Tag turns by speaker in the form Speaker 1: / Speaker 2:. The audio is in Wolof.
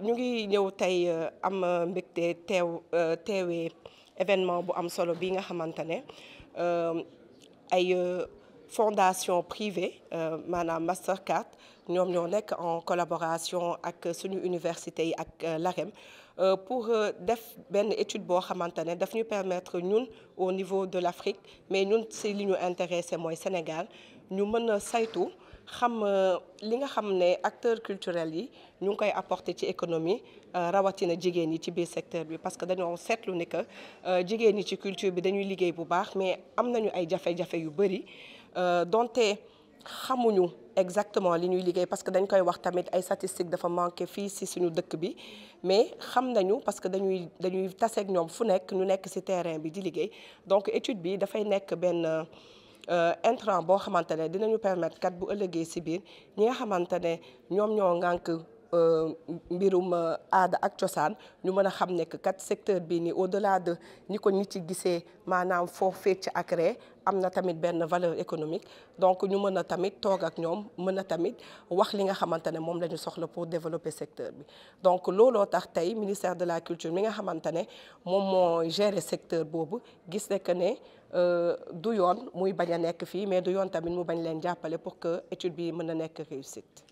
Speaker 1: ñu ngi ñëw tey am mbégte teewee événement bu am solo bi nga xamante ne ay fondation privée maanaam Mastercard ñoom ñoo nekk en collaboration ak suñu université yi ak l'AREM pour def benn étude boo xamante ne daf ñu permettre ñun au niveau de l'Afrique mais ñun si li ñu intéressé mooy Sénégal ñu mën a saytu xam li nga xam ne acteurs culturels yi ñu ngi koy apporter ci économie rawatina jigéen ñi ci biir secteur bi parce que dañoo seetlu ni que jigéen ñi ci culture bi dañuy liggéey bu baax mais am nañu ay jafe-jafe yu bëri donte xamuñu exactement li ñuy liggéey parce que dañ koy wax tamit ay statistiques dafa manqué fii si suñu dëkk bi mais xam nañu parce que dañuy taseeg ñoom fu nekk ñu nekk si terrain bi di liggéey donc étude bi dafay nekk benn intrant boo xamante ne dinañu permettre kat bu ëllëgee si biir ñi nga xamante ne ñoom ñoo ŋànk mbirum aada ak cosaan ñu mën a xam ne que kat secteur bii nii au-delà de ñi ko nit ci gisee maanaam foo fecc ak ree am na tamit benn valeur économique donc ñu mën a tamit toog ak ñoom mën a tamit wax li nga xamante ne moom la ñu soxla pour développer secteur bi donc looloo tax tey ministère de la culture mi nga xamante ne moom moo gérer secteur boobu gis ne que ne du yoon muy bañ a nekk fii mais du yoon tamit mu bañ leen jàppale pour que étude bi mën a nekk réussite